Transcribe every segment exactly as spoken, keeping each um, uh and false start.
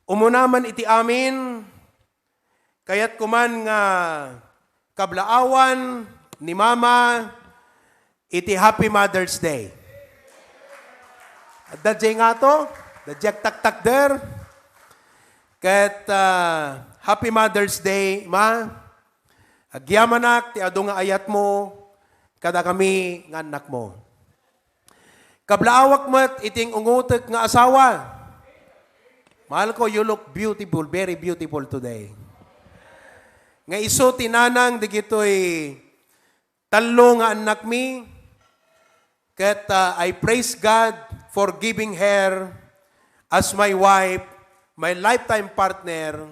Umuna man iti amin, kayatko man nga kablaawan ni Mama iti Happy Mother's Day. Adda jay ngato, adda jay agtaktakder. Ket, ah, Happy Mother's Day, Ma. Agyamanak ti adu nga ayatmo kadakami nga annakmo. Kablaawak met iti ingutek nga asawa. Mahal ko, you look beautiful, very beautiful today. Nga isu ti nanang digitoy tallo nga annakmi, ket, ah, I praise God for giving her as my wife, my lifetime partner,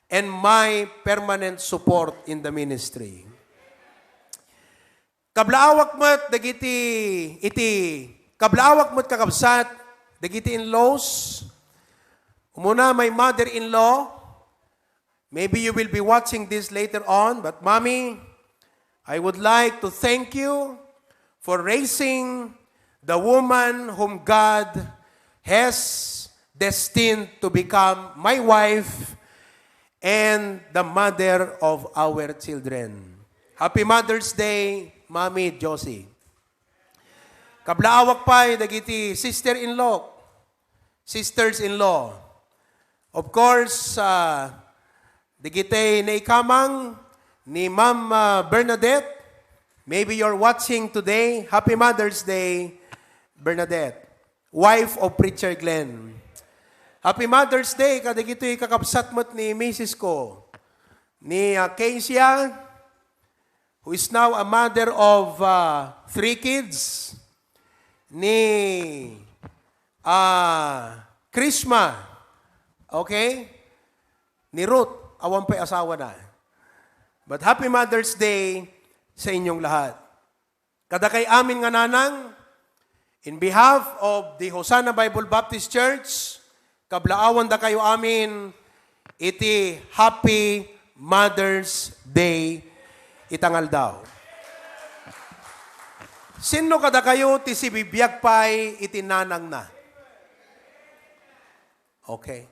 and my permanent support in the ministry. Kablaawak met dagiti, iti, kablaawak met, kakabsat, dagiti in-laws. Umuna, my mother-in-law. Maybe you will be watching this later on, but Mommy, I would like to thank you for raising the woman whom God has destined to become my wife and the mother of our children. Happy Mother's Day, Mommy Josie. Kablaawak pay dagiti sister-in-law, sisters-in-law. Of course, ah, dagiti naikamang ni Ma'am, ah, Bernadette. Maybe you're watching today. Happy Mother's Day, Bernadette, wife of Preacher Glenn. Happy Mother's Day kadagitoy kakabsat met ni misis ko, ni, ah, Kesia, who is now a mother of, ah, three kids, ni, ah, Krishma, okay? Ni Ruth, awan pay asawa na. But happy Mother's Day sa inyong lahat. Kadakay amin nga nanang, in behalf of the Hosanna Bible Baptist Church, kablaawandakayo amin iti Happy Mother's Day ita nga aldaw. Sinno kadakayo ti sibibiag pay iti nanangna? Okay.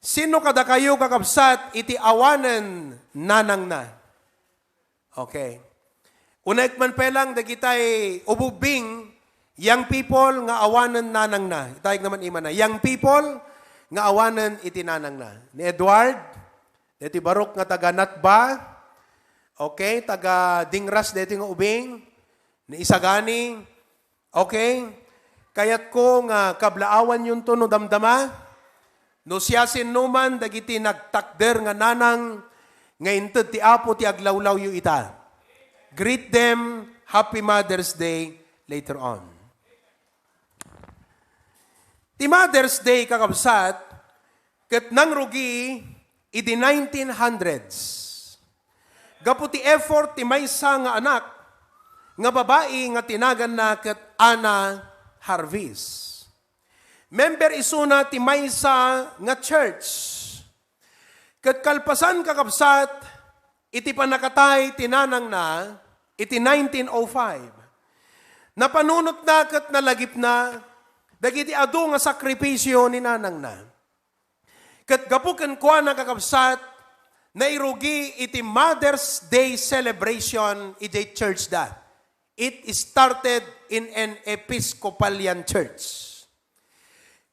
Sinno kadakayo, kakabsat, iti awanen nanangna? Okay. Unaek man pay lang dagitay ububing, young people nga awanen nanangna. Itayeg naman imana. Young people nga awanen iti nanangna. Ni Edward, deti barok nga taga Natba. Okay, taga Dingras deti nga ubing. Ni Isagani. Okay? Kayatko nga kablaawanyonto no damdama, no siasinoman dagiti nagtakder nga nanang nga inted ti Apo ti aglawlawyo ita. Greet them, Happy Mother's Day later on. Ti Mother's Day, kakabsat, ket nangrugi idi nineteen hundreds. Gapu ti effort ti maysa nga anak nga babai nga tinaganna ket Anna Jarvis. Member isuna ti maysa nga church. Ket kalpasan, kakabsat, iti pannakatay ti nanangna iti nineteen oh five, napanunotna ket nalagipna dagiti adu nga sakripisio ni nanangna. Ket gapu kenkuana, kakabsat, nairugi iti Mother's Day celebration idiay church da. It started in an Episcopalian church.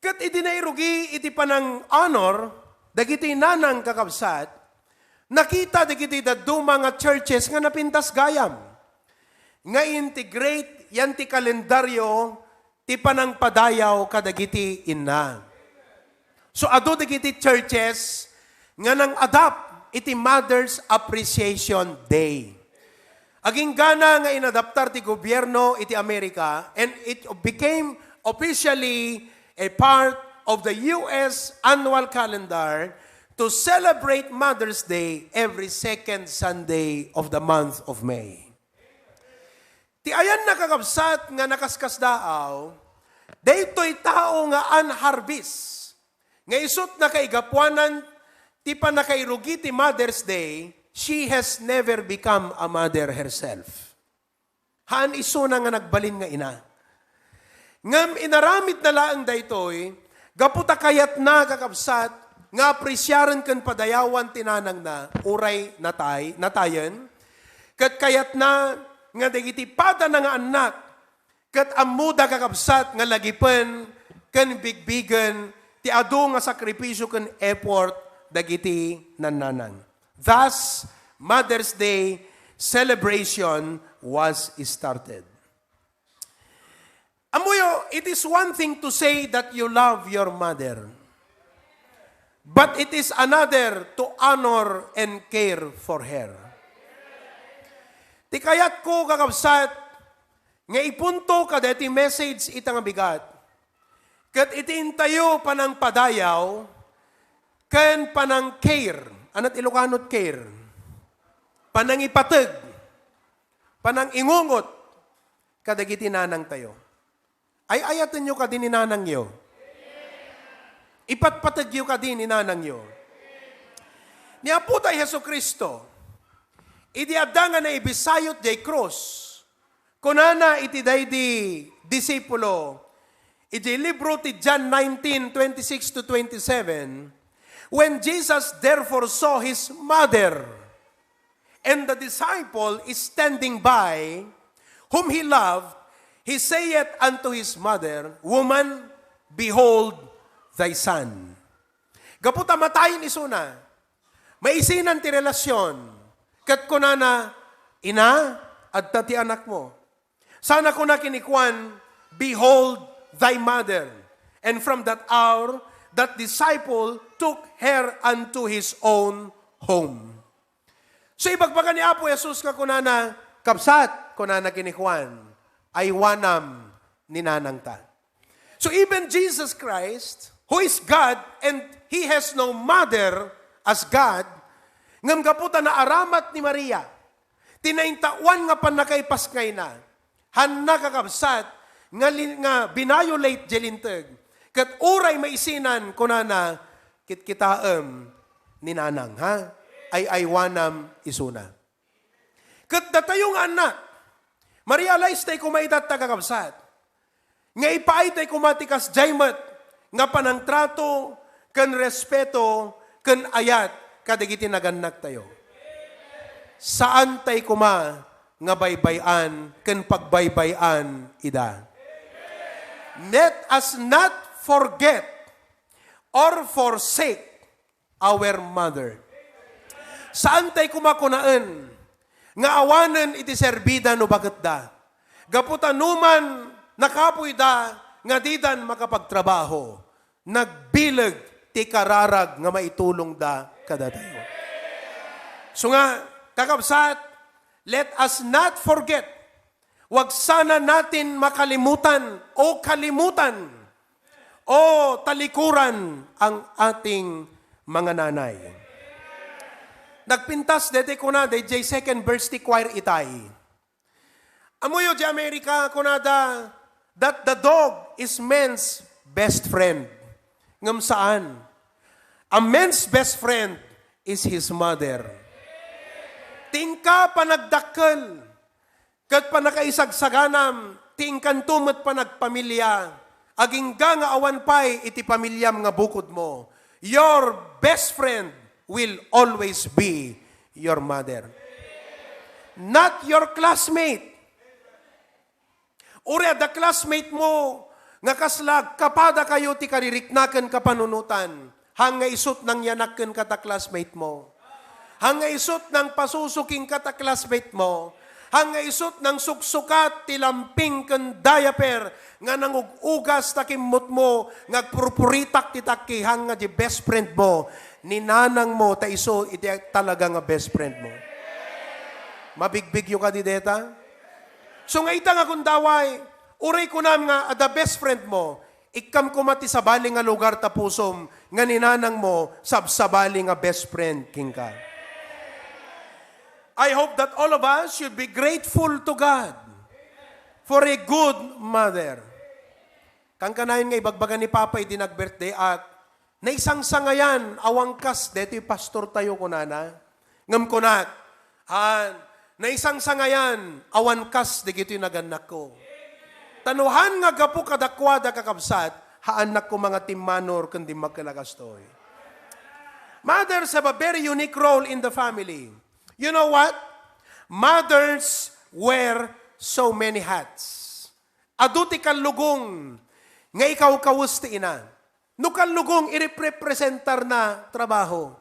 Ket idi nairugi iti panang-honor dagiti nanang, kakabsat, nakita dagiti dadduma nga churches nga napintas gayam nga integrate yan ti kalendaryo ti panangpadayaw kadagiti inna. So, adu dagiti churches nga nang-adapt iti Mother's Appreciation Day. Aginggana nga inadaptar ti gobierno iti Amerika, and it became officially a part of the U S annual calendar to celebrate Mother's Day every second Sunday of the month of May. Ti ayanna, kakabsat, nga nakaskasdaaw, daytoy tao nga Ann Jarvis, nga isut' nakaigapuanan ti pannakairugi ti Mother's Day, she has never become a mother herself. Haan isuna nga nagbalin nga ina. Ngem inaramidna laeng daytoy gapu ta kayatna, kakabsat, nga apresiaren ken padayawan ti nanangna, uray natay, natayen, ket kayatna nga dagiti padana nga annak, ket ammoda, kakabsat, nga lagipen ken bigbigen ti adu nga sakripisio ken effort dagiti nannanang. Thus, Mother's Day celebration was started. Ammoyo, it is one thing to say that you love your mother, but it is another to honor and care for her. Ti kayatko, kakabsat, nga ipunto kadaytoy message ita nga bigat, ket iti intayo panangpadayaw ken panang-care. Ania ti Ilocano ti care? Panangipateg, panangingungot kadagiti nanangtayo. Ay-ayatenyo kadi ni nanangyo? Ipatpategyo kadi ni nanangyo? Ni Apotayo Jesu-Cristo, idi adda nga naibisayot diay krus, kunana iti daydi disipulo, iti libro ti John nineteen twenty-six to twenty-seven, "When Jesus therefore saw his mother, and the disciple is standing by, whom he loved, he saith unto his mother, Woman, behold thy son." Gapu ta matayen isuna, maisinan ti relasyon, ket kunana, "Ina, adta ti anakmo." Sana kuna kenkuana, "Behold thy mother." And from that hour, that disciple took her unto his own home. So, ibagbaga ni Apo Jesus nga kunana, "Kabsat," kunana kenkuana, "aywanam ni nanangta." So, even Jesus Christ, who is God and he has no mother as God, ngem gapu ta naaramat ni Maria ti naintaoan nga pannakaipasngayna, hanna, kakabsat, nga li-, nga binayo late diay linteg. Ket uray maisinan, kunana, "Kitkitaem ni nanang, ha? Ay-aywanam isuna." Ket datayo nga annak, ma-realize tay koma ita, kakabsat, nga ipaay tay koma ti kasdiay met nga panangtrato ken respeto ken ayat kadagiti nagannaktayo. Saan tay koma nga baybay-an ken pagbaybay-an ida. Let us not forget or forsake our mother. Saan tay koma kunaen nga awanen iti serbida no baketda. Gapu ta numan nakapoyda nga didan makapagtrabaho, nagbileg ti kararag nga maitulongda kadatayo. So nga, kakabsat, let us not forget, wag sana natin makalimutan o kalimutan o talikuran ang ating mga nanay. Nagpintas deti kuna, daydiay second verse ti choir itay. Ammoyo, di Amerika, kunada, that the dog is man's best friend. Ngem saan. A man's best friend is his mother. Ti inka panagdakkel, ket pannakaisagsaganam, ti inkanto met panagpamilia, agingga nga awan pay iti pamiliam nga bukodmo, your best friend will always be your mother. Not your classmate. Uray adda classmate mo nga kasla agkapadakayo ti karirikna ken kapanunotan, hangga isut' nangyanak kenka ta classmate mo. Hangga isut' nangpasuso kenka ta classmate mo. Hangga isut' nangsuksukat ti lamping ken diaper nga nangug-ugas ta kimmutmo nga agpurpuritak ti takki, hangga di best friend mo, ni nanang mo, ta isu iti talaga nga best friend mo. Mabigbigyo kadi deta? So nga ita nga gundaway, uray kunam nga adda best friend mo, ikkam koma ti sabali nga lugar ta pusom nga ni nanang mo sabsabali nga best friend kenka. I hope that all of us should be grateful to God for a good mother. Kankanayon nga ibagbaga ni Papa idi nag-birthday ak, naisangsangayan, awan kas detoy pastor tayo, kunana. Ngem kunak, han, naisangsangayan, awan kas dagitoy nagannakko. Ta no han nga gapu kadakuada, kakabsat, haannak koma nga timmanor ken dimmakkel a kastoy. Mothers have a very unique role in the family. You know what? Mothers wear so many hats. Adu ti kallugong nga ikawkawes ti ina. No kallugong, irepresentarna trabaho.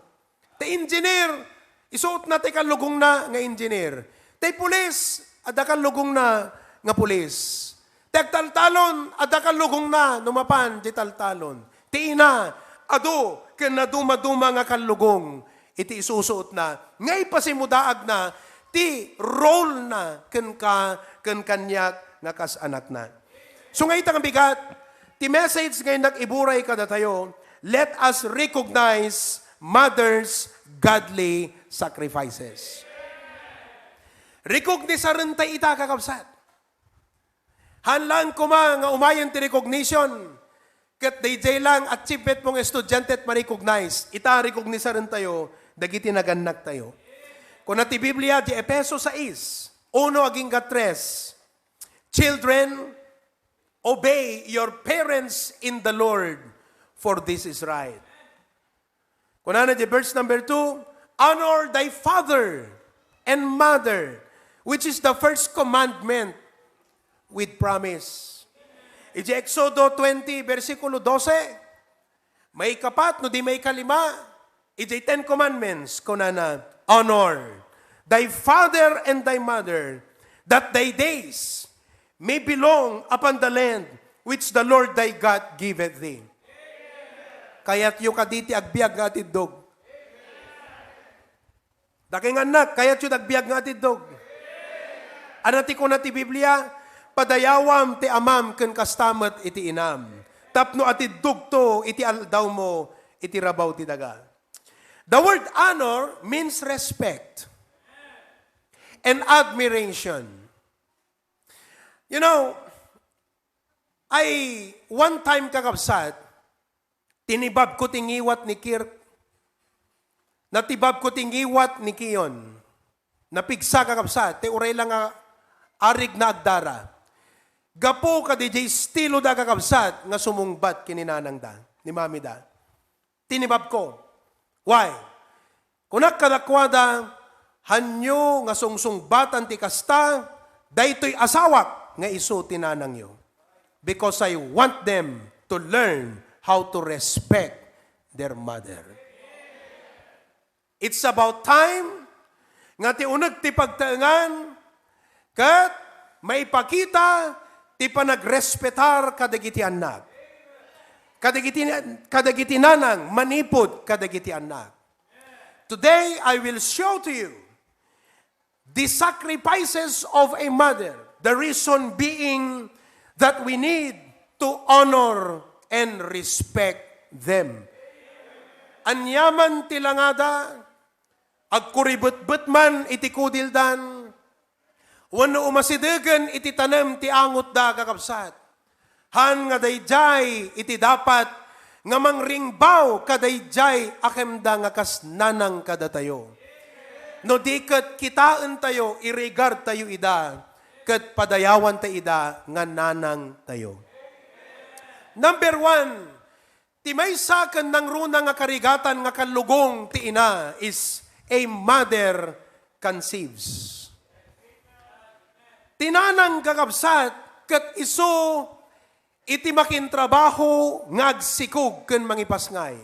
Ti engineer, isuotna ti kallugongna nga engineer. Ti pulis, adda kallugongna nga pulis. Ti agtaltalon, adda kallugongna no mapan ti taltalon. Ti ina, adu ken nadumaduma nga kallugong iti isusuotna, nga ipasimudaagna ti role-na kenka, ken kaniak nga kas anakna. So, nga ita nga bigat, ti message nga innak iburay kadatayo, let us recognize mothers' godly sacrifices. Recognize-arentayo ita, kakabsat. Haan lang koma nga umayen ti recognition, ket daydiay lang achievement mo nga estudiante ti ma-recognize. Ita, recognize-arentayo dagiti nagannaktayo. Kuna ti Biblia, di Efeso sais, uno agingga tres, "Children, obey your parents in the Lord, for this is right." Kunana di verse number two, "Honor thy father and mother, which is the first commandment, with promise." Iti Exodo twenty, bersikulo dose, maikapat no di maikalima, iti Ten Commandments, kunana, "Honor thy father and thy mother, that thy days may be long upon the land which the Lord thy God giveth thee." Kayatyo kadi ti agbiag nga atiddog? Dakay nga annak, kayatyo ti agbiag nga atiddog? Ania ti kuna ti Biblia? "Padayawam ti amam ken kasta met iti inam, tapno atiddogto iti aldawmo iti rabaw ti daga." The word honor means respect and admiration. You know, I, one time, kakabsat, tinibabko ti ngiwat ni Kirk. Natibabko ti ngiwat ni Kion. Napigsa, kakabsat, ti uray lang nga arig na agdara. Gapu kadidiay estiloda, kakabsat, nga sumungbat ken ni nanangda, ni mamida. Tinibabko. Why? Kunak kadakuada, "Haanyo nga sungsungbatan ti kasta, daytoy asawak nga isu ti nanangyo. Because I want them to learn how to respect their mother." It's about time nga ti uneg ti pagtaengan ket maipakita ti panagrespetar kadagiti annak, kadagiti, kadagiti nanang manipud kadagiti annak. Today, I will show to you the sacrifices of a mother, the reason being that we need to honor and respect them. Aniaman ti langada, agkuribetbet man iti kudildan, wenno umasidegen iti tanem ti angotda, kakabsat. Haan nga daydiay iti dapat nga mangringbaw kadaydiay a kemda nga kas nanang kadatayo. No di ket kitaentayo, iregartayo ida, ket padayawanta ida nga nanangtayo. Number one, ti maysa ken nangruna nga karigatan nga kallugong ti ina is a mother conceives. Ti nanang, kakabsat, ket isu iti makintrabaho nga agsikog ken mangipasngay.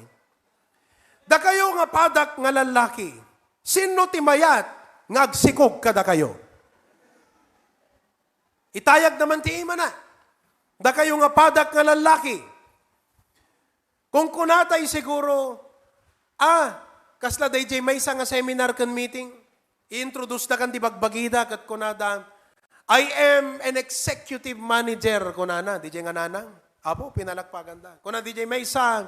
Dakayo nga padak nga lallaki, sinno ti mayat nga agsikog kadakayo? Itayagda man ti imana. Dakayo nga padak nga lallaki, kunkunatay siguro, ah, kasla daydiay maysa nga seminar ken meeting, i-introduce-da kan ti bagbagida ket kunada, "I am an executive manager," kunana, daydiay nga nanang. Apo, pinalakpaganda. Kuna daydiay maysa,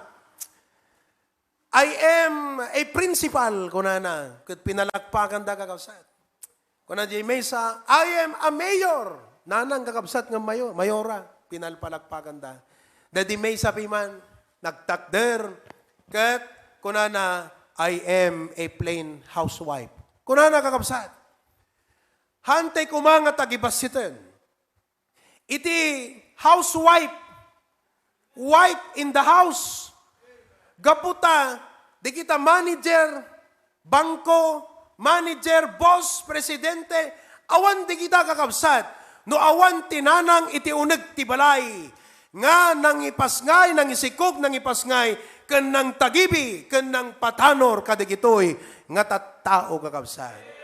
"I am a principal," kunana, ket pinalakpaganda, kakabsat. Kuna daydiay maysa, "I am a mayor." Nanang, kakabsat, nga mayor, mayora, pinalpalakpaganda. Daydiay maysa piman, nagtakder, ket kunana, "I am a plain housewife." Kunana, kakabsat, haantay koma nga tagibassiten iti housewife, wife in the house. Gapu ta, Dagita manager, bangko, manager, boss, presidente, awan dagita kakabsat, no awan ti nanang iti uneg ti balay, nga nangipasngay, nangisikog, nangipasngay, ken nangtagibi, ken nangpatanor kadagitoy nga tattao, kakabsat.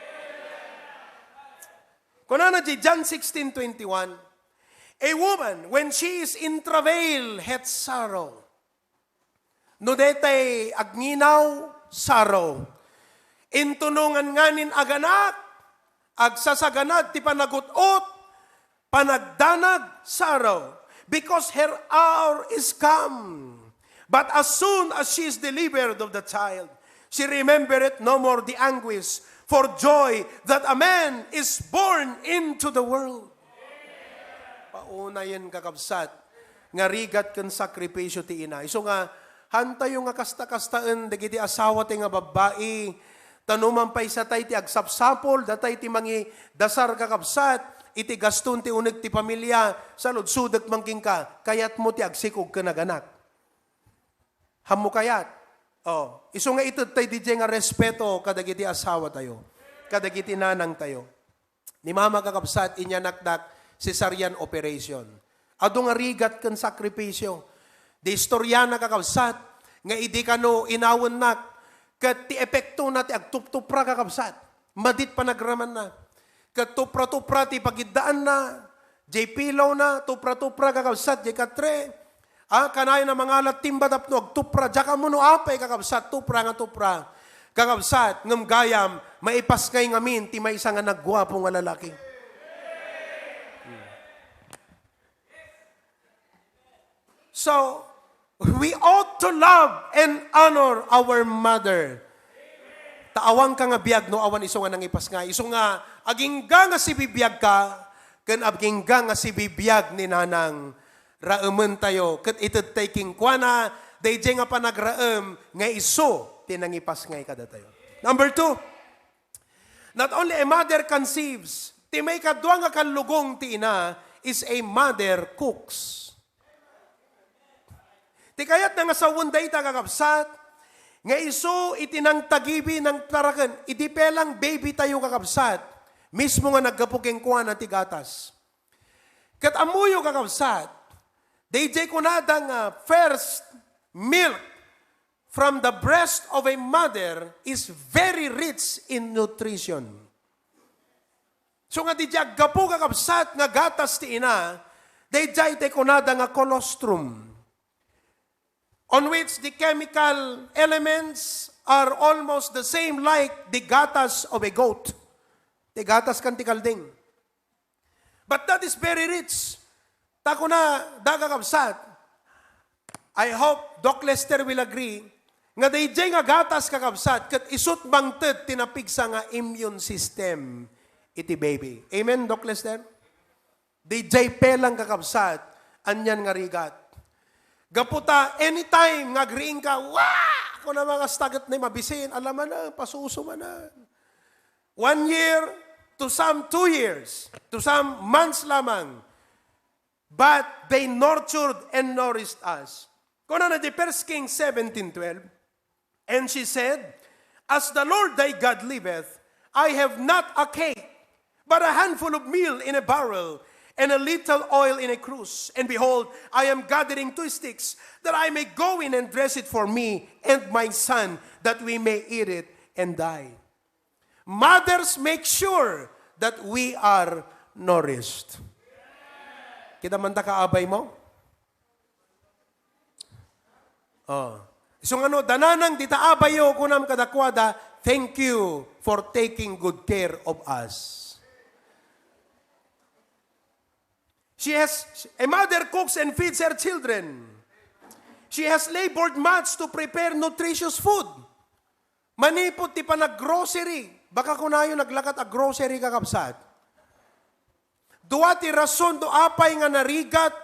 Kunana di John sixteen twenty-one, "A woman, when she is in travail, hath sorrow." No daytay agnginaw, sorrow. Intunongan ngamin aganak, agsasaganad ti panagut-ot, panagdanag, sorrow. Because her hour is come. But as soon as she is delivered of the child, she remembereth no more the anguish for joy that a man is born into the world. Paunayen, kakabsat, nga rigat ken sakripisyo ti ina. Isu nga, hantayo nga kasta-kastaen dagiti asawa ti nga babbai. Ta no mampaysa tay ti agsapsapul, datay ti mangidasar, kakabsat, iti gaston ti uneg ti pamilia, saludsodek man kenka, kayatmo ti agsikog ken aganak? Hammo kayat? Oh, isu nga ited tay didiay nga respeto kadagiti asawa tayo, kadagiti nanang tayo. Ni mama, kakabsat, inyanakdak cesarean operation. Adu nga rigat ken sakripisyo. Di istoriana, kakabsat, nga idi kano inawennak, ket ti epektona ti agtuptupra, kakabsat. Madit panagramanna. Ket tupra-tupra ti pagiddaanna, jay pilowna, tupra-tupra, kakabsat, jay katre. Ah, kanayon a mangalat timba tapno agtupra. Diak ammo no apay, kakabsat, tupra nga tupra. Kakabsat, ngem gayam, maipasngay ngamin ti maysa nga nagguapo nga lalaki. So, we ought to love and honor our mother. Ta awanka nga biag no awan isu nga nangipasngay. Isu nga agingga nga sibibiagka, ken agingga nga sibibiag ni nanang, raemen tayo, ket ited tay kenkuana, daydiay nga panagraem nga isu ti nangipasngay kadatayo. Number two, not only a mother conceives, ti maikadua nga kallugong ti ina is a mother cooks. Ti kayatna nga sawen dayta, kakabsat, nga isu iti nangtagibi, nangtaraken, idi pelang baby tayo, kakabsat, mismo nga naggapu kenkuana ti gatas. Ket ammoyo, kakabsat, daydiay kunada nga first milk from the breast of a mother is very rich in nutrition. So nga daydiay aggapu, kakabsat, nga gatas ti ina, daydiay ti kunada nga colostrum, on which the chemical elements are almost the same like the gatas of a goat. Ti gatas kan ti kalding. But that is very rich. Ta kuna, da, kakabsat, I hope Doc Lester will agree nga daydiay nga gatas, kakabsat, ket isut mangted ti napigsa nga immune system iti baby. Amen, Doc Lester? Daydiay pelang, kakabsat, anian nga rigat. Gapu ta, anytime nga agriingka, "Wa!" Kuna nga kasta ket ni mabisin, ala manen, pasuso manen. One year, to some two years, to some months lamang. But they nurtured and nourished us. Kunana di First Kings seventeen twelve, "And she said, As the Lord thy God liveth, I have not a cake, but a handful of meal in a barrel, and a little oil in a cruse. And behold, I am gathering two sticks, that I may go in and dress it for me and my son, that we may eat it and die." Mothers make sure that we are nourished. Kita man ta kaabay mo? Oh. Isu nga no, dananang dita abayyo, kunam kadakuada, "Thank you for taking good care of us." She has, a mother cooks and feeds her children. She has labored much to prepare nutritious food. Manipud ti panaggrocery, baka kunayo naglakat a grocery, kakabsat. Dua ti rason no apay nga narigat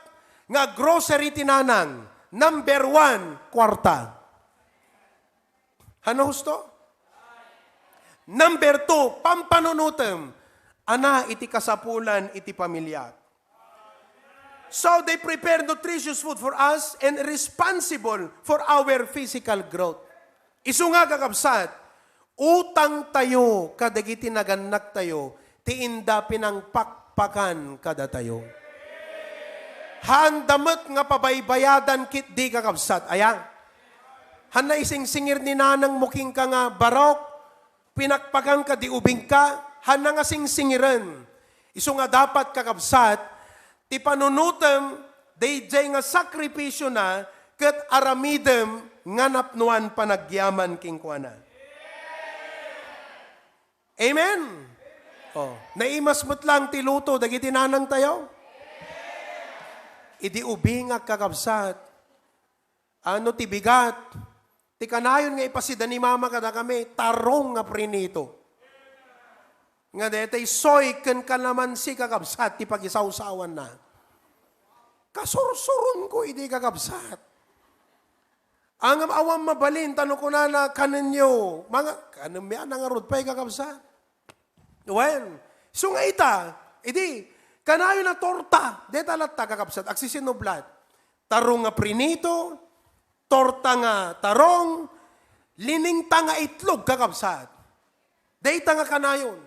nga grocery ti nanang. Number one, kuarta. Ano husto? Number two, pampanunutem. Ana iti kasapulan iti pamilya. So they prepare nutritious food for us and responsible for our physical growth. Isu nga, kakabsat, utangtayo kadagiti nagannaktayo ti inda pinangpakpakan kadatayo. Haanda met nga pabaybayadan ketdi, kakabsat. Aya? Haanda isingsingir ni nanangmo kenka nga, "Barok, pinakpakanka di ubingka." Haanda nga singsingiren. Isu nga dapat, kakabsat, ti panunotem daydiay nga sakripisiona ket aramidem nga napnoan panagyaman kenkuana. Amen? Oh, naimas met lang ti luto dagiti nanangtayo. Idi ubingak, kakabsat, ano ti bigat? Ti kanayon nga ipasida ni mama kadakami, tarong nga prinito. Nga daytoy soy ken kalamansi, kakabsat, ti pagisawsawanna. Kasursuronko idi, kakabsat. Ngem awan mabalin, ta no kunana, "Kanenyo, manga-," kanem ya, nangarud pay, kakabsat. Wen, isu nga ita, idi, kanayon a torta, deta latta, kakabsat, agsisinublat. Tarong nga prinito, torta nga tarong, linengta nga itlog, kakabsat. Dayta nga kanayon.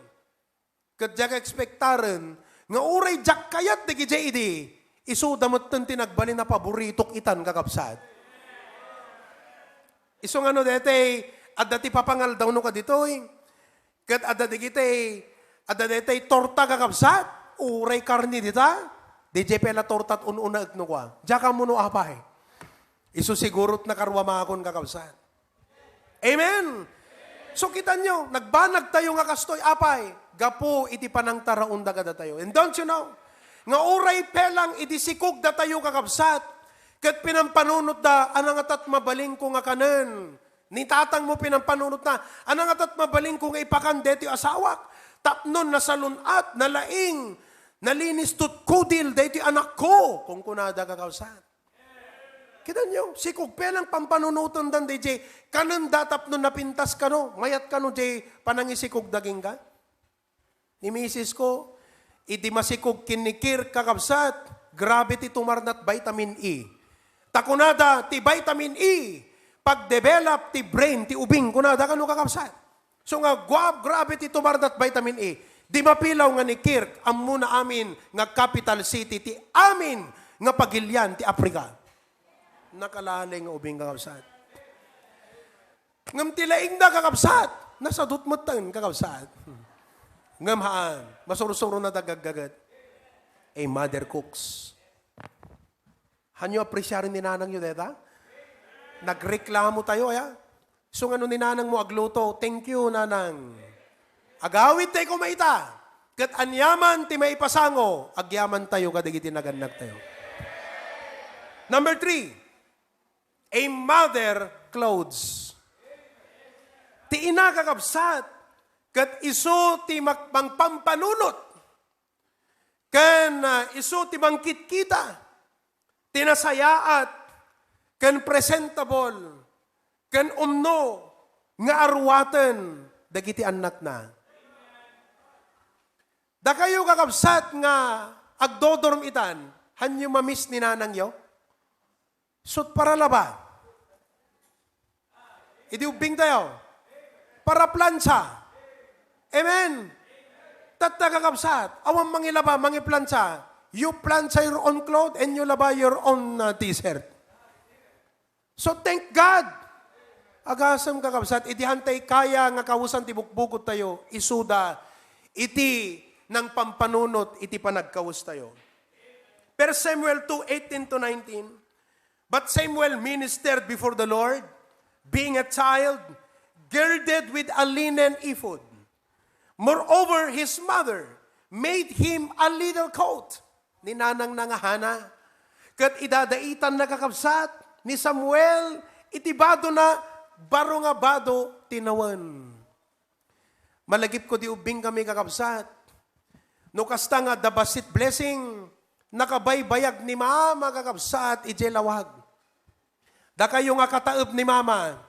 Ket diak ekspektaren nga uray diak kayat dagidiay idi, isuda metten ti nagbalin a paboritok itan, kakabsat. Isu nga no daytoy, adda ti papangaldawno kaditoy, ket adda dagiti, adda daytoy torta, kakabsat, uray karne dita, diay pay la torta ti un-unaek no kua. Diak ammo no apay. Isu sigurot nakaruamakon, kakabsat. Amen. So, kitanyo, nagbanagtayo nga kastoy, apay, gapu iti panangtaraonda kadatayo. And don't you know, nga uray pay lang idi sikogdatayo, kakabsat, ket pinampanunotda, "Ania ngatat mabalinko nga kanen ni tatangmo?" Pinampanunotna, "Ania ngatat mabalinko nga ipakan daytoy asawak? Tapno nasalun-at, nalaing, nalinis tudkudil daytoy anakko," kunkunada, kakabsat. Kitanyo, sikog pay lang pampanunotendan daydiay kanenda tapno napintas kano, mayat kano diay panangisikogda kenka. Ni misis ko, idi masikog ken ni Kirk, kakabsat, grabe ti tumarnat vitamin E. Ta kunada, ti vitamin E, pagdevelop ti brain ti ubing, kunada kano, kakabsat. So nga, gua-, grabe ti tumarnat vitamin E. Di mapilaw nga ni Kirk, ammona amin nga capital city ti amin nga pagilian ti Africa. Nakalaleng nga ubing, kakabsat. Ngem ti laingda, kakabsat, nasadut metten, kakabsat. Ngem haan, masursuronada gaggaget. A mother cooks. Hanyo apresiaren ni nanangyo deta? Nagreklamo tayo, aya? So, nga no ni nanangmo agluto, "Thank you, nanang. Agawid tayo koma ita. Ket aniaman ti maipasango, agyaman tayo kadagiti nagannaktayo." Number three, a mother clothes. Ti ina, kakabsat, ket isu ti mak-, mangpampanunot. Ken, ah, isu ti mangkitkita, ti nasayaat, ken presentable, ken umno nga aruaten dagiti annakna. Dakayo, kakabsat, nga agdodorm itan, hanyo ma-miss ni nanangyo? Sut para laba. Idi ubbing tayo. Para plancha. Amen. Tatta, kakabsat, awan mangilaba, mangiplancha. You plancha your own cloth and you laba your own, uh, t-shirt. So thank God. Agasem, kakabsat, idi hantay kaya nga kawesen ti bukbukod tayo, isuda iti nangpampanunot iti panagkawes tayo. First Samuel two eighteen to nineteen, But Samuel ministered before the Lord, being a child, girded with a linen ephod. Moreover, his mother made him a little coat. Ni nanangna nga Hana. Ket idadaitanna, kakabsat, ni Samuel iti badona, baro nga bado ti nawen. Malagipko di ubbing kami, kakabsat. No kasta nga the basit blessing, nakabaybayag ni mama, kakabsat, idiay lawag. Dakayo nga kataeb ni mama,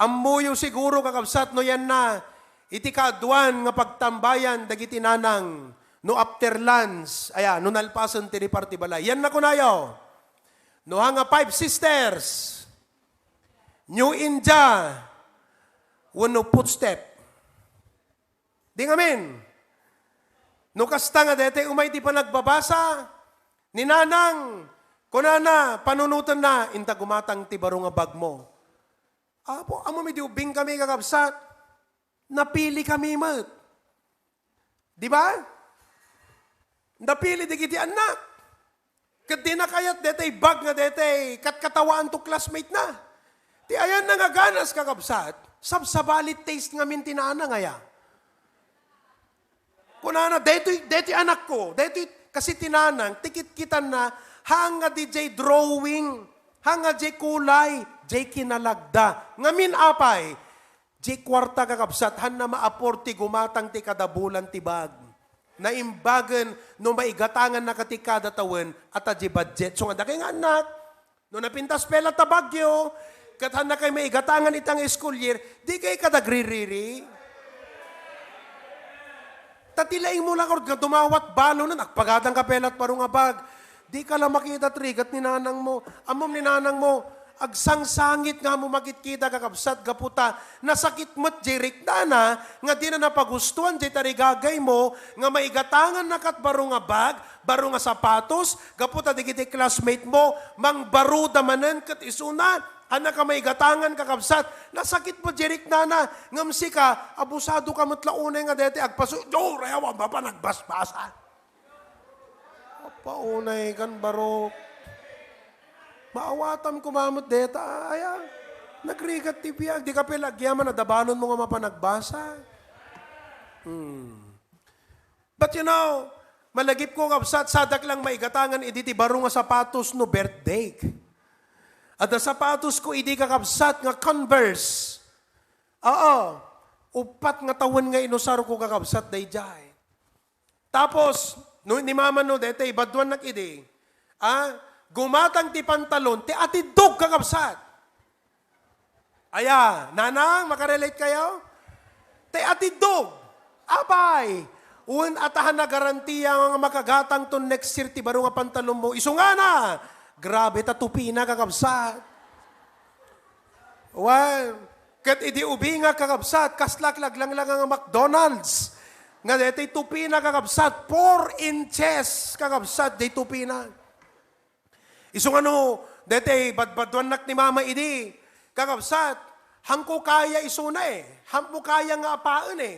ammoyo siguro, kakabsat, no yanna iti kaaduan nga pagtambayan dagiti nanang no after lunch, aya, no nalpasen ti ripar ti balay. Yan nakunayo. No, nga Five Sisters, New India, wenno footstep. Di ngamin. No kasta nga daytoy umay ti panagbabasa, ni nanang, kunana, panunotenna, "Inta gumatang ti baro nga bag mo." Apo, ammom idi ubbing kami, kakabsat. Napili kami met. Di ba? Napili dagiti annak. Ket dina kayat daytoy bag nga daytoy katkatawaanto classmate na. Ti ayanna nga ganas, kakabsat, sabsabali taste ngamin ti nanang aya. Kunana, "Daytoy, daytoy anakko, daytoy," kasi ti nanang, ti kitkitanna, haan nga diay drawing, haan nga diay kulay, diay kinalagda. Ngamin apay, diay kuarta, kakabsat, haanna ma-afford ti gumatang ti kada bulan ti bag. Naimbagen no maigatangannaka ti kada tawen, ata diay budget. So nga dakay nga annak, no napintas pay latta Baguio, ket haannakay maigatangan ita nga school year, dikay kadagririri. Ta ti laingmo la ngarud nga dumawat balonen, agpagatangka pay latta baro nga bag. Dika la makita ti rigat ni nanangmo. Ammom ni nanangmo, agsangsangit nga ammo makitkita, kakabsat, gapu ta nasakit met diay riknana nga dina napagustuan diay tarigagaymo nga maigatangannaka ti baro nga bag, baro nga sapatos, gapu ta dagiti classmate mo, mangbaroda manen ket isuna, haannaka maigatangan, kakabsat, nasakit met diay riknana, ngem sika, abusadoka met la unay nga daytoy agpasu-, "Uray, awan mapan nagbasbasa." Apaunay kan barok. Maawatam koma met dayta, aya. Nagrigat ti biag, dika pay la agyaman, adda balonmo nga mapan nagbasa. Hmm. But you know, malagipko, kabsat, sadak lang maigatangan idi ti baro nga sapatos no birthday. Adda sapatosko idi, kakabsat, nga Converse. Oo. Uppat nga tawen nga inusarko, kakabsat, daydiay. Tapos, no, ni mama no, daytoy, baduannak idi. Ah, gumatang ti pantalon, ti atiddog, kakabsat. Aya, nanang, makarelate kayo? Ti atiddog. Apay, wen, ata haanna garantiya nga makagatangton next year ti baro nga pantalon mo. Isu ngana, grabe ta tupina, kakabsat. Wen, ket idi ubingak, kakabsat, kaslak laglanglang nga McDonald's. Nga daytoy tupina, kakabsat, four inches, kakabsat, diay tupina. Isu nga no, daytoy badbaduannak ni mama idi, kakabsat, haanko kaya isuna eh. Haanmo kaya nga apaen eh.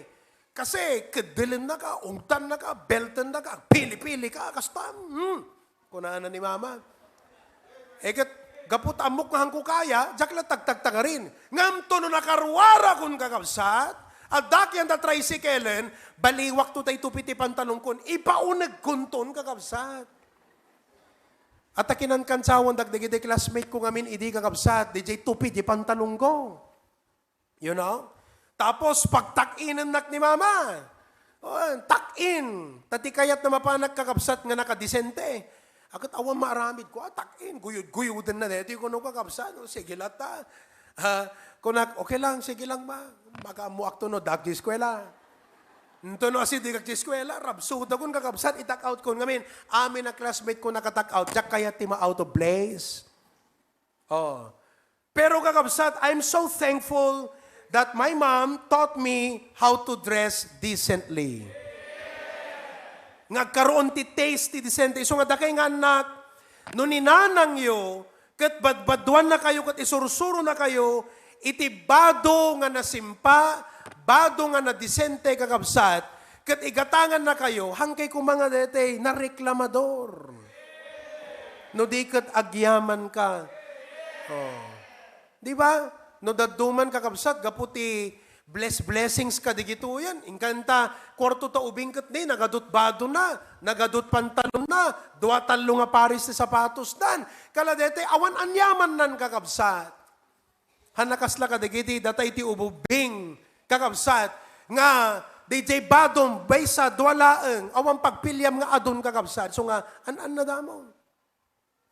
Kasi, keddelennaka, ungtannaka, beltennaka, pili-pilika, kasta, hmm. Kunana ni mama. Eh, ket, gapu ta ammok nga haanko kaya, diak la tagtagtagarin. Ngem to no nakaruarakon, kakabsat, adda kayat a tricyclen, baliwakto tay tupi ti pantalonkon, ipaunegkonton, kakabsat. Ata kinankansawan dagdagiti classmate ko ngamin idi, kakabsat, diay tupi ti pantalonko. You know? Tapos, pagtak-inennak ni mama. Oh, tak-in. Ta ti kayatna mapanak, kakabsat, nga nakadisente. Ket awan maaramidko, ah, tak-in. Guyod-guyodenna daytoy kuno, kakabsat. Oh, sige latta. Ah, kunak, "Okay lang, sige lang, ma. Makaammoakto no, dagdi eskuela." Nto no, asi, dagdi eskuela, rabsudakon, kakabsat, itak-outkon. Ngamin, amin a classmate ko nakatak-out, diak kayat ti ma-out of place. Oh. Pero, kakabsat, I'm so thankful that my mom taught me how to dress decently. Nga agkaroon ti taste ti disente. Isu nga dakay nga annak, no ni nanangyo, ket badbaduannakayo, ket isursuronakayo, iti bado nga nasimpa, bado nga nadisente, kakabsat, ket igatangannakayo, hankay koma nga daytoy nareklamador. No di ket agyamanka. Oh. Di ba? No dadduman, kakabsat, gapu ti bless blessings kadigitoyen. Inkanta, kuarto ta ubing ket ni, nagadut badona, nagadut pantalonna, dua tallo nga pares ti sapatosdan. Kala daytoy, awan anyamannan, kakabsat. Haan a kasla kadagiti, datay ti ububbing, kakabsat, nga diay badom, maysa, dua laeng, awan pagpiliam nga adun, kakabsat. So nga, an-annadamon.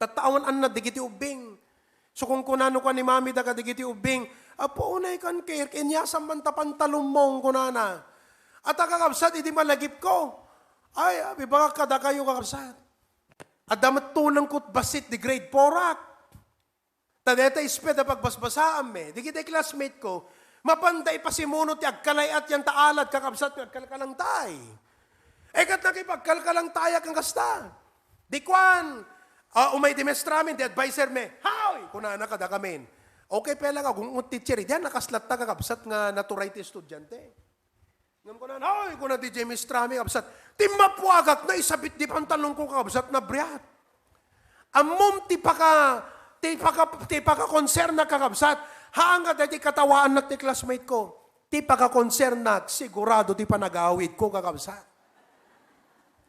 Tatta awan annad dagiti ubbing. So, kunkunano kua ni mami da kadagiti ubbing, "Apo, unay kan, kay, inyasam man ta pantalonmo," kunana. Ata, kakabsat, idi malagipko, ay, ibagak kadakayo, kakabsat. Adda met tulengko bassit di grade four ak. Ta dayta ispet a pagbasbasaam, eh. Dagiti classmate ko, Mapanda ipasimuno ti agkalay-at yan ta alat, kakabsat, nga agkalkalangtay. E ket nakipagkalkalangtayak nga kasta. Di kuan, ah, umay di maestra mi, di adviser mi, "Haw!" kunana kadakamin. Okay pay lang, agungot teacher, diay nakaslatta, kakabsat, nga naturay ti estudiante. Ngem kuna, "Ay," kuna ti James Trami, kabsat, "ti mapuagak, naisabit di pantalongko, kabsat, nabriat." Ammom ti paka-, ti paka-, ti pakakonsernak, kakabsat, haan nga daydi katawaannak ti classmate ko. Ti pakakonsernak, sigurado ti panagawidko, kakabsat.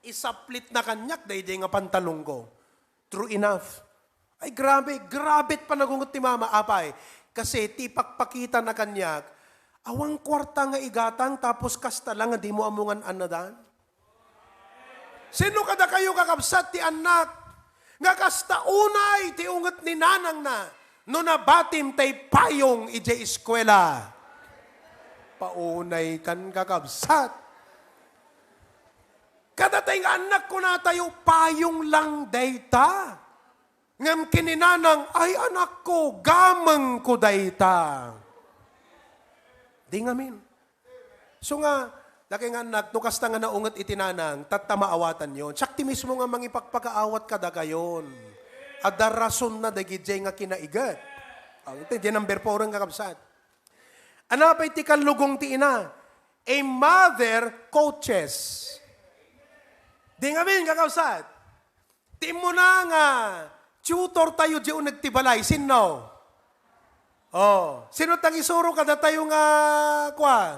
Isaplitna kaniak daydi nga pantalongko. True enough. Ay, grabe, grabe ti panagungot ti mama, apay. Kasi ti ipakpakitana kaniak, awan kuarta nga igatang tapos kasta lang nga dimo ammo ngan-annadan. Sino kadakayo, kakabsat, ti annak nga kasta unay ti unget ni nanangna no nabatim tay payong idiay eskuela? Paunaykan, kakabsat. Kadatay nga annak, kunatayo, "Payong lang dayta." Ngem ken ni nanang, "Ay, anakko, gamengko dayta." Di ngamin. So nga, dakay nga annak, no kasta nga naunget iti nanang, tatta maawatanyon. Siak ti mismo nga mangipakpakaawat kadakayon. Adda rasonna dagidiay nga kinaiget. Aw, iti, di number four nga kabsat. Ano pay ti kallugong ti ina? A mother coaches. Di ngamin, kakabsat. Ti immuna nga tutor tayo di uneg ti balay, sinno? Oh, sino ti nangisuro kadatayo nga, kua,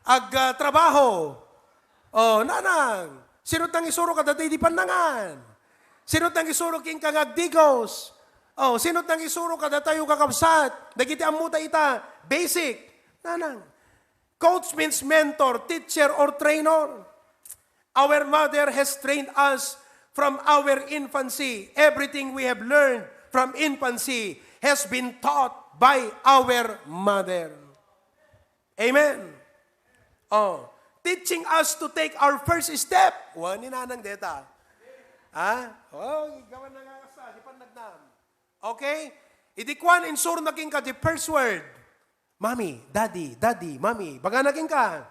ag, ah, trabaho? Oh, nanang. Sino ti nangisuro kadatayo di pannangan? Sino ti nangisuro kenka nga agdigos? Oh, sino ti nangisuro kadatayo, kakabsat? Dagiti ammo ta ita, basic. Nanang. Coach means mentor, teacher, or trainer. Our mother has trained us from our infancy. Everything we have learned from infancy has been taught by our mother. Amen. Oh, teaching us to take our first step. Wa ni nanang deta. Ha? Oh, gawan na nga kasta, di pa nagnam. Okay? Idi kuan, insurona kenka di first word. "Mommy, Daddy, Daddy, Mommy." Bagana kenka.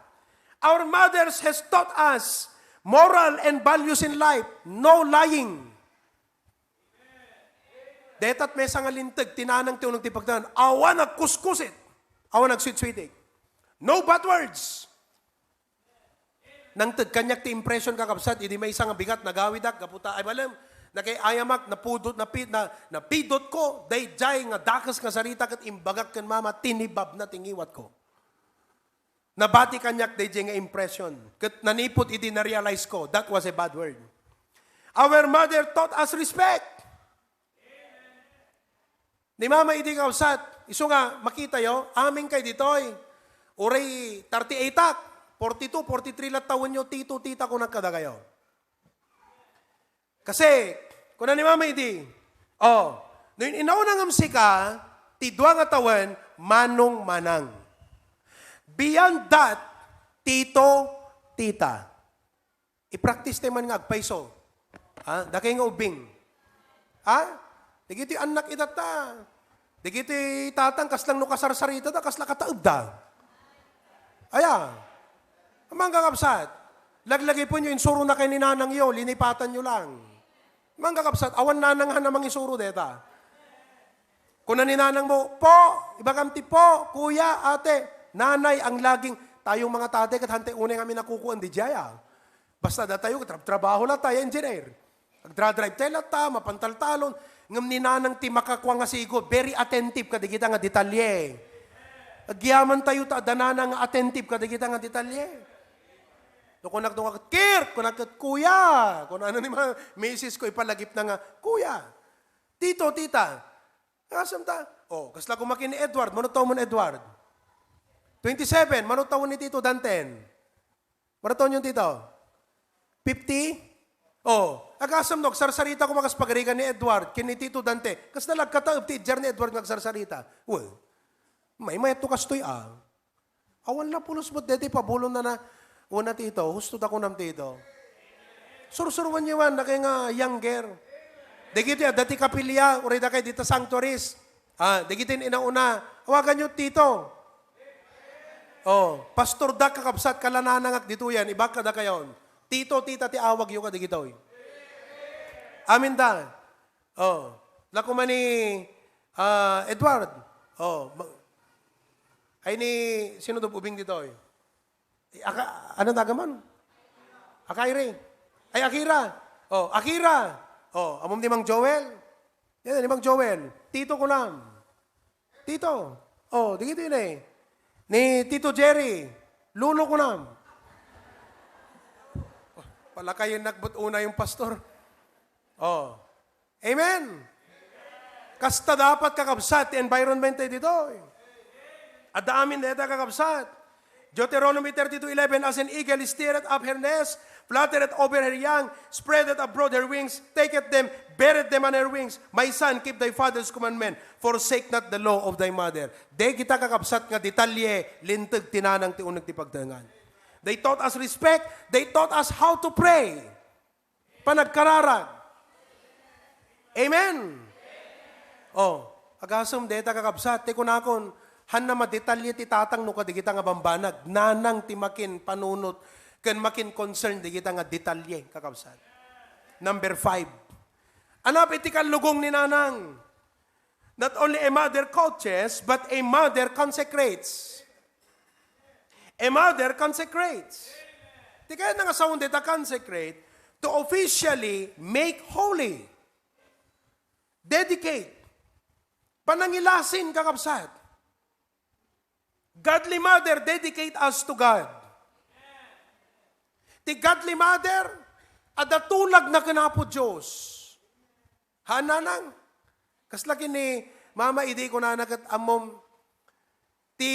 Our mothers has taught us moral and values in life. No lying. Dayta ti maysa nga linteg ti nanang ti uneg ti pagtaengan. Awan agkuskusit. Awan agsuitsui. No bad words. Nangted kaniak ti impression, kakabsat, idi maysa nga bigat nagawidak gapu ta, ay, malem, nakay-ayamak, napudot, napi-, na, napidotko, daydiay nga dakes nga sarita ket imbagak ken mama, tinibabna ti ngiwatko. Nabati kaniak daydiay nga impression. Ket nanipud idi na-realize ko, that was a bad word. Our mother taught us respect. Ni Mama idi, kakabsat, isu nga makitayo, amin kay ditoy. Uray thirty-eight ak, forty-two, forty-three la tawenyo, tito, tita, kunak kadakayo. Kasi, kuna ni Mama idi, "Oh, no in-, inauna ngem sika, ti dua nga tawen, manong manang. Beyond that, tito, tita." I-practice tayo man nga agpayso. Ha? Dakay nga ubing. Ha? Dagiti annak itatta. Dagiti tatang, kaslang no kasarsaritada, kasla kataebda. Aya. Amang kakabsat. Laglagipenyo, insurona kayo ni nanangyo, linipatanyo lang. Amang kakabsat, awan nanang a mangisuro deta. Kuna ni nanangmo, "Po," ibagam ti po, "Kuya, ate, nanay," ang laging, tayong mga tatay, ket hantay unay nga amin a kukuan, di jaya. Basta datayo, tra-, trabaho latta, engineer. Agdra-drive tayo latta, mapantaltalon. Ngem ni nanang ti makakua nga sigo, very attentive kadagita nga detalye. Agyaman tayo ta adda nanang nga attentive kadagita nga detalye. No kunak, no kunak, "Kirk," kunak ket, "Kuya." Kunana ni ma-, misis ko, ipalagipna nga, "Kuya." "Tito, tita." Asam ta? Oh, kasla kumakin ni Edward. Mano taon mo ni Edward? Twenty-seven. Mano taon ni Tito Danten? Mano taon yung Tito? Fifty? Oh, agasam no, agsarsarita ko makas pagarigan ni Edward, ken ni Tito Dante. Kasla lagkataeb ti idjar ni Edward nga agsarsarita. Well, may mayat to kastoy, ah. Awan la pulos met deti pabulonna na, "Una, Tito, husto ta kunam, Tito." Sursuruan niyo man, dakay nga younger. Dagiti adda ti kapilya, uray dakay dita sanctuaries. Ah, dagiti inauna, awagan niyo, "Tito." Oh, Pastor Dak, kakabsat, kalananangak ditoyen, ibagak kadakayon. Tito, tita ti awagyo kadagitoy. Amin da. Oh, la koma ni, ah, Edward. Oh, ma-, ay ni, sino to ubing ditoy? Eh, Aka-, ano taga man? Akaire. Ay, Akira. Oh, Akira. Oh, ammom ni Mang Joel? Yan, ni Mang Joel. Tito kunam. Tito. Oh, dagitoy ni. Ni Tito Jerry. Lolo kunam. Palakayen nakbut una yung pastor. Oh. Amen. Kasta dapat, kakabsat, ti environment tayo ditoy. Adda amin dayta, kakabsat. Deuteronomy thirty-two eleven, "As an eagle stirreth up her nest, fluttereth over her young, spreadeth abroad her wings, taketh them, beareth them on her wings. My son, keep thy father's commandment, forsake not the law of thy mother." Dagita, kakabsat, nga detalye, linteg ti nanang ti uneg ti pagtengan. They taught us respect. They taught us how to pray. Panagkararag. Amen. Oh, agasem dayta, kakabsat, ti kunakon, hanna madetalye ti tatang no kadagita nga bambanag, nanang ti makin panunot ken makin concern dagita nga detalye, kakabsat. Number five. Anap iti kallugong ni nanang. Not only a mother coaches, but a mother consecrates. A mother consecrates. Ti kayatna nga sawen dayta consecrate, to officially make holy. Dedicate. Panangilasin, kakabsat. Godly mother dedicate us to God. Ti godly mother, adda tulagna ken Apo Dios. Ha, nanang? Kasla ken ni Mama idi kunana ket ammom ti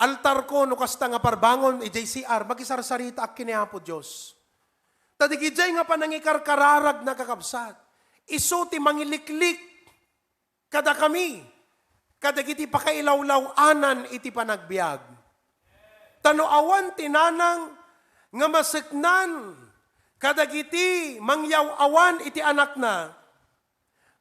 altar ko no kasta nga parbangon idiay C R, makisarsaritaak ken ni Apo Dios. Ta digidiay nga panangikarkararagna, kakabsat, isu ti mangiliklik kadakami, kadagiti pakailawlaw-anan iti panagbiag. Ta no awan ti nanang nga maseknan kadagiti mangyaw-awan iti anakna,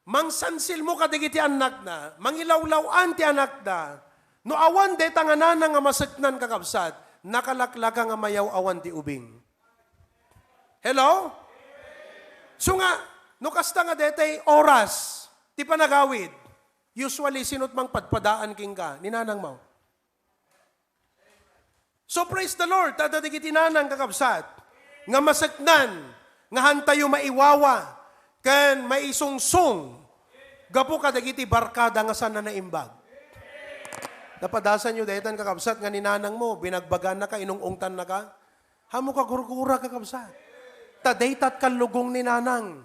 mangsansilmo kadagiti annakna, mangilawlaw-an ti anakda, no awan dayta nga nanang nga maseknan, kakabsat, nakalaklaka nga mayaw-awan ti ubing. Hello? So nga, no kasta nga daytay oras ti panagawid, usually, sino't mangpadpadaan kenka? Ni nanangmo. So, praise the Lord, ta adda dagiti nanang, kakabsat, nga maseknan nga hantayo maiwawa ken maisungsong gapu kadagiti barkada nga saan a naimbag. Napadasanyo daytan, kakabsat, nga ni nanangmo, binagbagannaka, inung-ungtannaka? Haanmo kagurgura, kakabsat. Ta daytat kallugong ni nanang.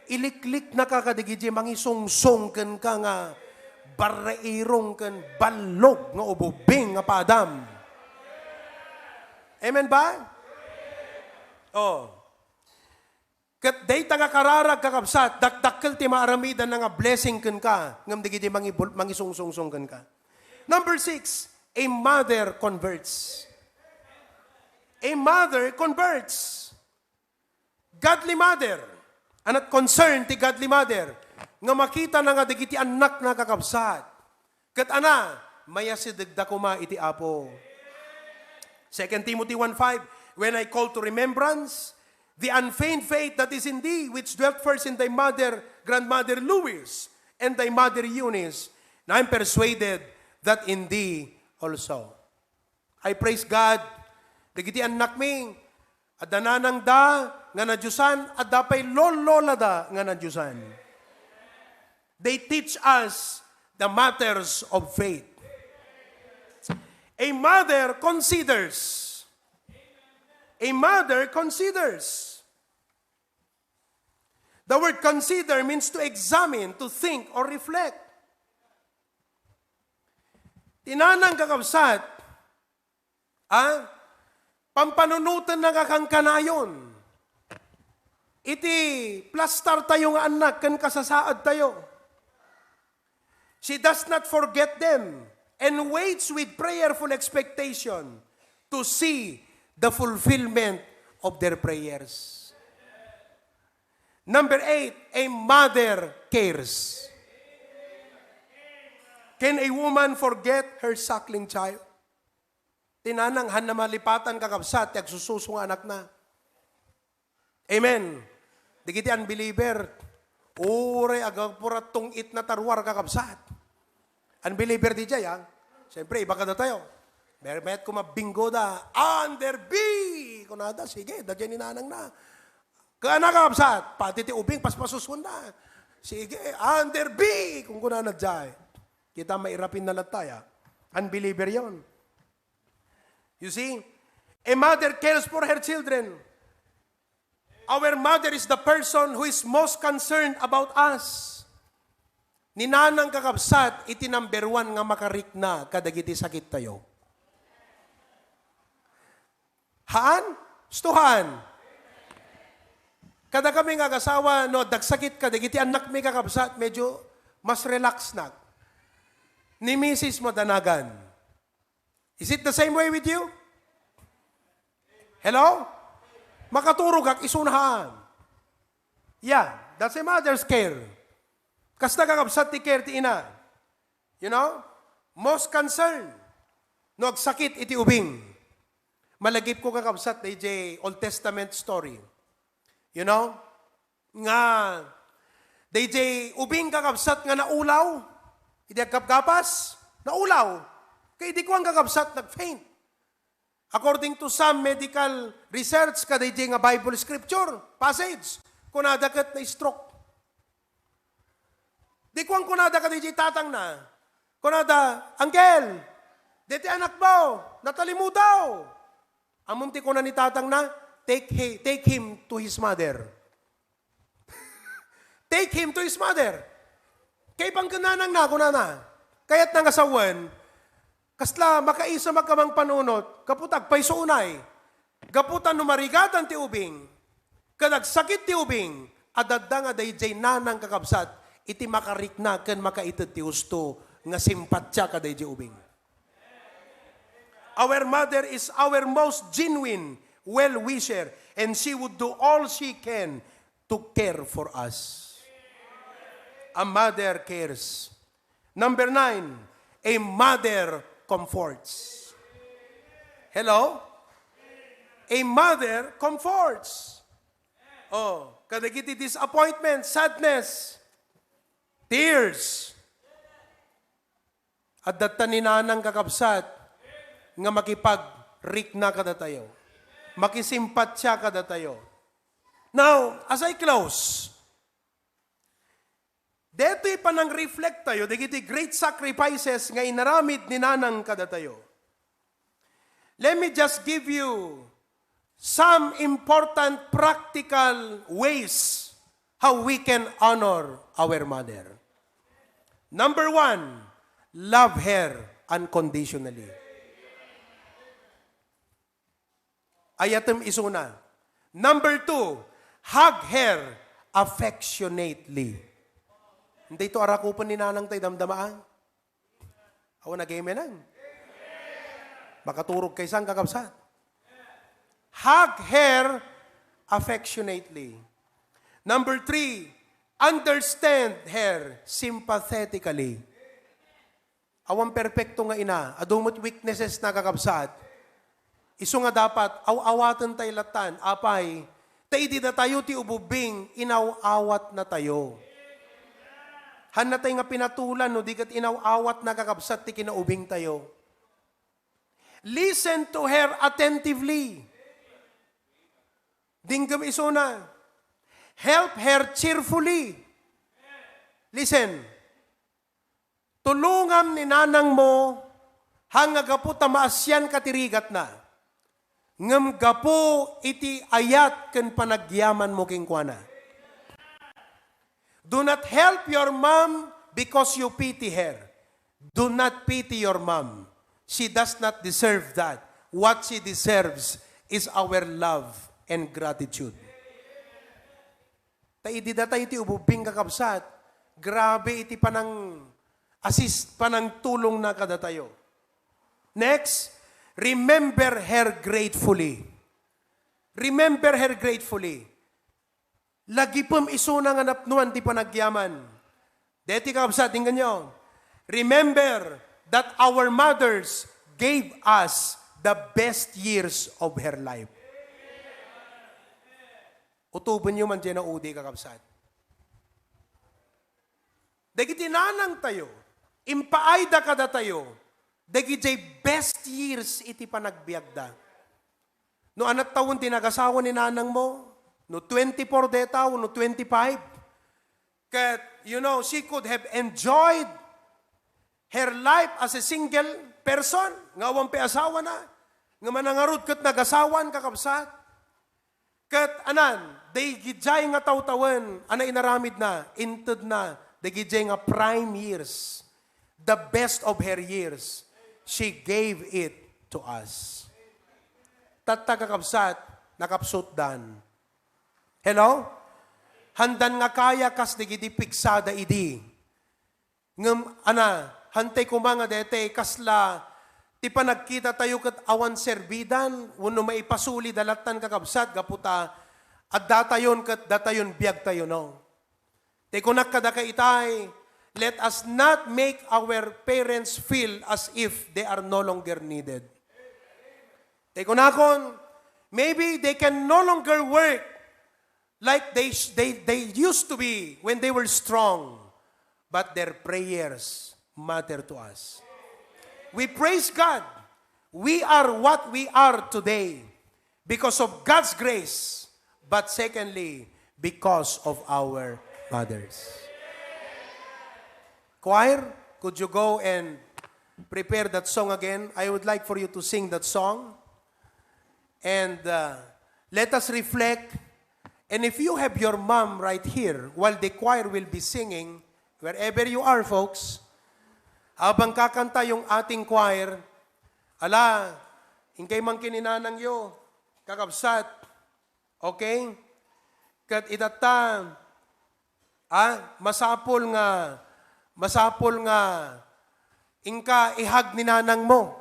Ilikliknaka kadagiti mangisungsong kenka nga barreirong ken ballog nga ububing nga padam. Amen ba? Oh. Ket dayta nga kararag, kakabsat, dakdakkel ti maaramidanna nga blessing kenka, ngem dagiti mangibul-, mangisungsungsong kenka. Number six, a mother converts. A mother converts. Godly mother. Ania ti concern ti godly mother nga makitana nga dagiti annakna, kakabsat, ket ania, mayasidegda koma iti Apo. Second Timothy one five, "When I call to remembrance the unfeigned faith that is in thee, which dwelt first in thy mother, grandmother Lois, and thy mother Eunice, and I am persuaded that in thee also." I praise God. Dagiti annakmi, adda nanangda nga nadiosan, adda pay lololada nga nadiosan. They teach us the matters of faith. A mother considers. A mother considers. The word consider means to examine, to think, or reflect. Ti nanang, kakabsat, ah, pampanunotenna nga kankanayon iti plastartayo nga annak ken kasasaadtayo. She does not forget them and waits with prayerful expectation to see the fulfillment of their prayers. Number eight, a mother cares. Can a woman forget her suckling child? Ti nanang, haanna malipatan, kakabsat, ti agsususo nga anakna. Amen. Dagiti unbeliever, uray agpura tungitna ta ruar, kakabsat. Unbeliever diay, ha? Siyempre, iba kadatayo. Mer-, met ko mabinggo da, "Under B!" Kunada, sige, daydiay ni nanangna. Kaana, kakabsat, pati ti ubing, paspasuson na. Sige, "Under B!" Kunkunana diay. Kita, mairapin na latta, ya. Unbeliever yon. You see, a mother cares for her children. Our mother is the person who is most concerned about us. Ni nanang, kakabsat, iti number one nga makarikna kadagiti sakittayo. Haan? Husto haan? Kada kami nga agasawa, no, dagsakit kadagiti annakmi, kakabsat, medyo mas relax na. Ni misis madanagan. Is it the same way with you? Hello? Makaturogak, isuna haan. Yeah, that's a mother's care. Kasta, kakabsat, ti care ti ina. You know? Most concern no agsakit iti ubing. Malagipko, kakabsat, daydiay Old Testament story. You know? Nga, daydiay ubing, kakabsat, nga naulaw. Idi agkapgapas, naulaw. Kay idi kuan, kakabsat, nag-faint. According to some medical research, kadaydiay nga Bible scripture passage, kunada ket na-stroke. Di kuan kunada kadaydiay tatangna. Kunada, "Uncle, daydiay anakmo, natalimudaw." Ammom ti kuna ni tatangna, "Take hi-, take him to his mother." "Take him to his mother." Kaipan ken nanangna, kunana. Kayatna nga sawen, kasla makaisem a kamangpanunot, gapu ta agpayso unay. Gapu ta no marigatan ti ubing, ken agsakit ti ubing, adda nga daydiay nanang, kakabsat, iti makarikna ken makaited ti husto nga simpatia kadaydiay ubing. Our mother is our most genuine well-wisher, and she would do all she can to care for us. A mother cares. Number nine, a mother comforts. Hello? A mother comforts. Oh, kadagiti disappointment, sadness, tears. Adda ta ni nanang, kakabsat, nga makipagrikna kadatayo. Makisimpatia kadatayo. Now, as I close, detoy panang-reflect tayo dagiti great sacrifices nga inaramid ni nanang kadatayo. Let me just give you some important practical ways how we can honor our mother. Number one, love her unconditionally. Ayatem isuna. Number two, hug her affectionately. Daytoy arakupen ni nanang tay damdama. Awan nag-amen, ang? Makaturog kaysa, kakabsat. Hug her affectionately. Number three, understand her sympathetically. Awan perpekto nga ina, adu met weaknesses na, kakabsat. Isu nga dapat aw-awaten tay latan, apay, ta idi datayo ti ububing, inaw-awat na tayo. Hanna tay nga pinatulan no di ket inaw-awat na, kakabsat, ti kinaubing tayo. Listen to her attentively. Dinggem isuna. Help her cheerfully. Listen. Tulongam ni nanangmo, haan nga gapu ta maasianka ti rigatna, ngem gapu iti ayat ken panagyamanmo kenkuana. Do not help your mom because you pity her. Do not pity your mom. She does not deserve that. What she deserves is our love and gratitude. Ta idi datayo ti ububing, kakabsat, grabe iti panang-assist, panangtulongna kadatayo. Next, remember her gratefully. Remember her gratefully. Lagipem isuna nga napnuan ti panagyaman. Deti, kakabsat, denggenyo. Remember that our mothers gave us the best years of her life. Utubenyo man diay naudi, kakabsat. Dagiti nanangtayo, impaayda kadatayo, dagidiay best years iti panagbiagda. No anat tawen ti nagasawa ni nanangmo, no twenty-four deta wenno twenty-five, ket, you know, she could have enjoyed her life as a single person, nga awan pay asawana, nga manangarud ket nagasawan, kakabsat. Ket anan, dagidiay nga tawtawen a nainaramidna, intedna dagidiay nga prime years, the best of her years, she gave it to us. Tatta, kakabsat, nakapsutdan. Hello? Handan nga kaya kas dagiti pigsada idi. Ngem, ana, hantay koma nga daytoy kasla ti panagkitatayo ket awan serbidan wenno maipasuli da lattan, kakabsat, gapu ta addatayon ket datayon biagtayo, no? Ti kunak kadakayo itay, let us not make our parents feel as if they are no longer needed. Ti kunakon, maybe they can no longer work like they, they, they used to be when they were strong, but their prayers matter to us. We praise God. We are what we are today because of God's grace, but secondly, because of our mothers. Choir, could you go and prepare that song again? I would like for you to sing that song. And, uh, let us reflect. And if you have your mom right here, while the choir will be singing, wherever you are, folks, habang kakanta yung ating choir, ala, inkay man ken ni nanangyo, kakabsat. Okay? Ket itatta, ah, masapul nga, masapul nga inka ihag ni nanangmo.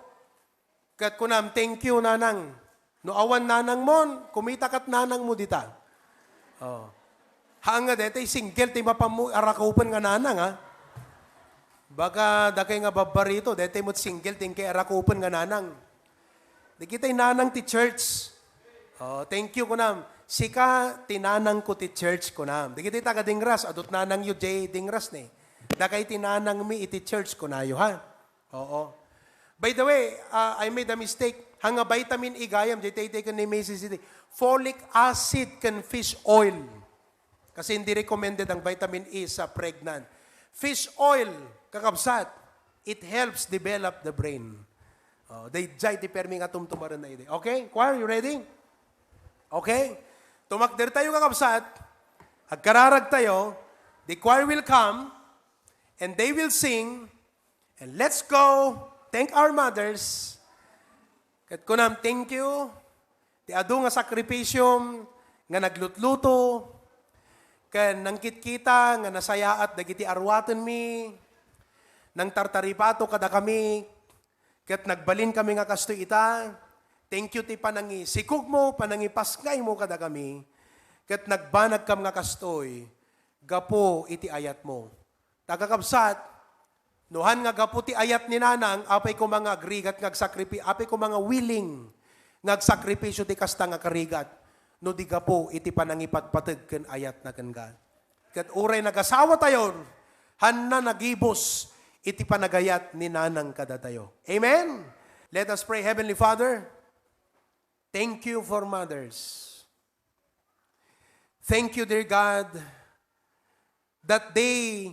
Ket kunam, "Thank you, nanang." No awan nanangmon, kumita ket nanangmo dita. Oh. Haan nga, daytoy single ti mapanmo arakupen nga nanang, ha? Baka dakay nga babbarito, daytoy met single ti inkay arakupen nga nanang. Dagitoy nanang ti church. Oh, thank you, kunam. "Sika ti nanangko ti church," kunam. Dagitoy taga Dingras, adut nanangyo diay Dingras ne. "Dakay ti nanangmi iti church," kunayo, ha? Oo. By the way, uh, I made a mistake. Haan nga vitamin E gayam, diay taytay ken ni Missus City. Folic acid ken fish oil. Kasi hindi recommended ang vitamin E sa pregnant. Fish oil, kakabsat, it helps develop the brain. Oh, daydiay ti permi nga tumtumarenna idi. Okay? Choir, you ready? Okay? Tumakder tayo, kakabsat. Agkararag tayo. The choir will come and they will sing. And let's go thank our mothers. Ket kunam, "Thank you ti adu nga sakripisyo nga naglutluto, ken nangkitkita nga nasayaat dagiti aruatenmi, nangtartaripato kadakami, ket nagbalinkami nga kastoy ita. Thank you ti panangisikogmo, panangipasngaymo kadakami, ket nagbanagkam nga kastoy gapu iti ayatmo." Ta, kakabsat, no haan nga gapu ti ayat ni nanang, apay koma nga agrigat nga agsakripi-, apay koma nga willing nga agsakripisyo ti kasta nga karigat, no di gapu iti panangipatpateg ken ayatna ken God. Ket uray nagasawatayon, haanna nagibus iti panagayat ni nanang kadatayo. Amen? Let us pray. Heavenly Father, thank you for mothers. Thank you, dear God, that they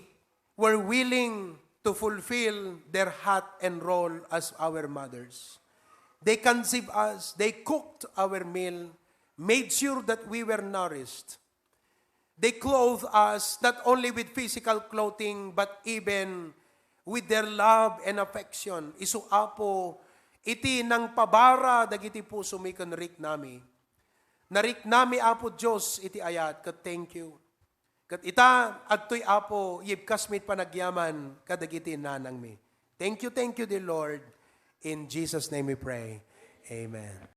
were willing to fulfill their hat and role as our mothers. They conceived us, they cooked our meal, made sure that we were nourished. They clothed us not only with physical clothing, but even with their love and affection. Isu, Apo, iti nangpabara dagiti pusomi ken riknami. Nariknami, Apo Dios, iti ayat, ket thank you. Ket ita, adtoy, Apo, yibkasmi ti panagyaman kadagiti nanangmi. Thank you, thank you, dear Lord. In Jesus' name we pray. Amen.